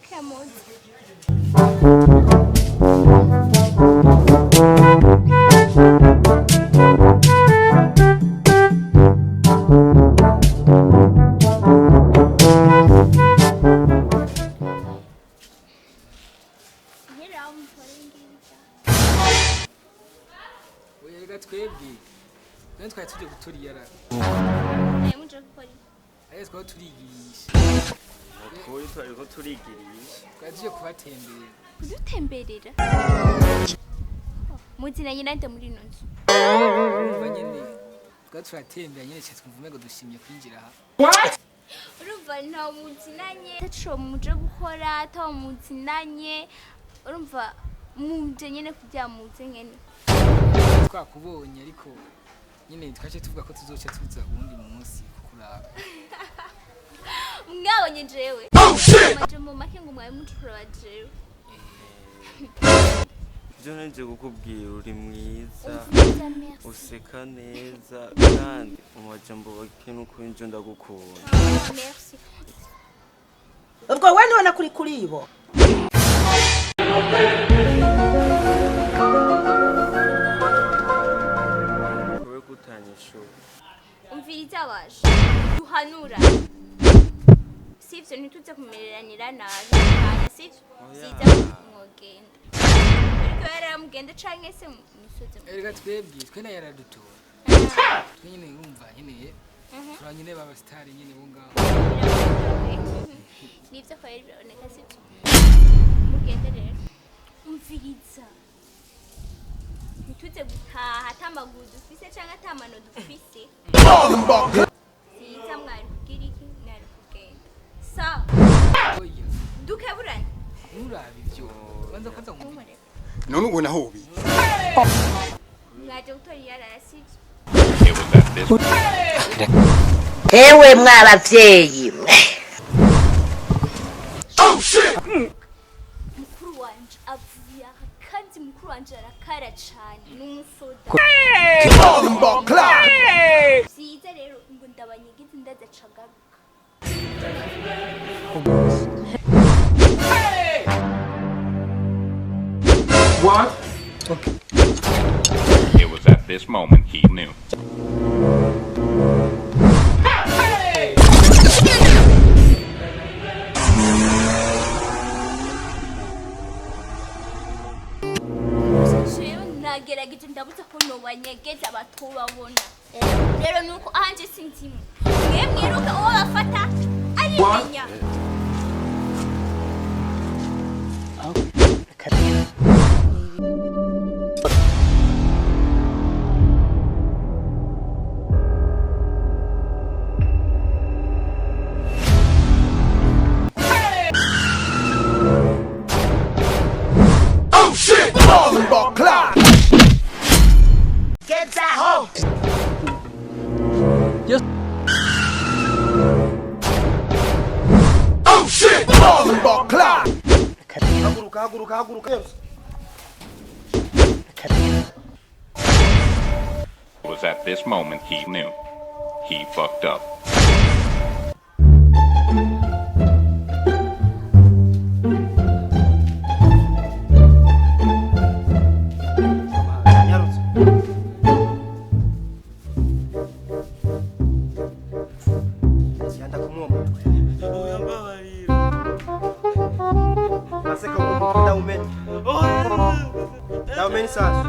Kiramuzi. Nkera mutore ngibi. Oya, reka twebwe none twari tuje gutora iyarara. Naye muje gukora iki? Ariko twari turigirisha. Ukuri twariko turigirisha. Twari tuje kubatemberera. Kudutemberera? Muzinanye nande muri ino nzu? Urumva nyene twari turatembera nyene, ca twumva umengo dushimye kwinjira aha. Urumva ntawe muzinanye, ataco muje gukora, atawe muzinanye. Urumva muje nyene kugira muze nyene. Twakubonye, ariko nyene twace tuvuga ko tuzoca tuza uwundi munsi kukuraba. Mwabonye jewe amajambo make ngo mwabe muje kuraba jewe? Ivyo nanje kukubwira, uri mwiza. Umviriza, merci. Useka neza, kandi mu majambo bake n'ukuri nje ndagukunda. Ah, merci. Ubwo we ntubona kuri kuri bo. Wowe kutanyishura. Umviriza, waje duhanura, sivyo? Ntituze kumereranira nabi cyane, sivyo? Oya. Vyiza mwogenda, ariko yaramugenda canke se musoze. Reka twebwe twe nayo yaradutora. Twe nyene urumva nyene tura nyene b'abasitari nyene bo ngaho. Nivyo kweri, biraboneka, sivyo? Mugende rero. Umviriza, ntituze gutaha ata maguru dufise canke ata mano dufise. Vyiza mwari kugira iki? Mwari kugenda, sawa? Oya. Dukeburane. Nturabe ivyo, banza kwanza wumve. Ntunkoreko. None ubona aho ubi Mwaje gutora iyarara, sivyo? It was at this Ewe mwabavyeyi mwe. Mukuru wanje avuye aha, kandi mukuru wanje arakara cane, ni umusoda. Vyiza rero ngo ndabanyegize, ndaza agaruka. It was at this moment he knew. Jewe nagerageje, ndabuze ko nobanyegeza batobabona. Rero nuko ahanje sinzimwe, mwe mwiruka, uwo bafata arimenya. Gezaho. Haguruka, haguruka, haguruka! It was at this moment he knew. He fucked up. Nyarutse. Yanda kumwe umutwe. Oya, mbabarira. Aseka umutwe, ndawumenya. Ndawumenya isasu.